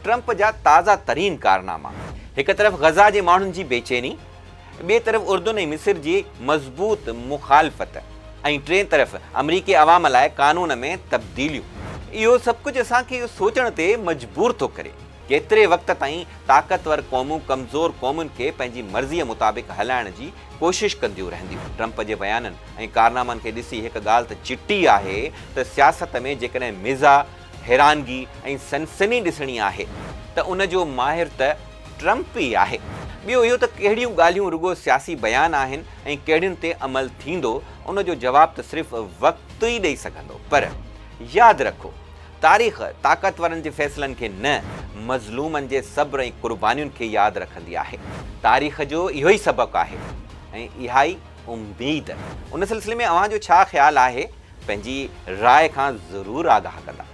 Trump جا تازا ترين ڪارناما. هڪ طرف غزه جي ماڻهن جي بيچيني، ٻئي طرف اردن ۽ مصر جي مضبوط مخالفت ۽ ٽئين طرف آمريڪي عوام لاء قانون ۾ تبديليون. اهو سڀ ڪجهه اسان کي اهو سوچڻ تي مجبور ٿو ڪري، ڪيتري وقت تائين طاقتور قومون ڪمزور قومن کي پنهنجي مرضيء مطابق هلائڻ جي ڪوشش ڪنديون رهنديون. ٽرمپ جي بيانن ۽ ڪارنامن کي ڏسي هڪ ڳالهه ته چٽي آهي ته سياست ۾ جيڪڏهن مزاح، حيرانگي ۽ سنسني ڏسڻي آهي ته ان جو ماهر ته ٽرمپ ئي آهي. ٻيو اهو ته ڪهڙيون ڳالهيون رڳو سياسي بيان آهن ۽ ڪهڙين تي عمل ٿيندو ان جو جواب ته صرف وقت ئي ڏئي سگهندو پر ياد رکو تاريخ طاقتورن جي فيصلن کي نه مظلومن جي صبر ۽ قربانين کي ياد رکندي آهي. تاريخ جو اهو ئي سبق آهي ۽ اها ئي اميد. ان سلسلي ۾ اوهان جو ڇا خيال آهي؟ پنهنجي راء کان ضرور آگاهه ڪندا.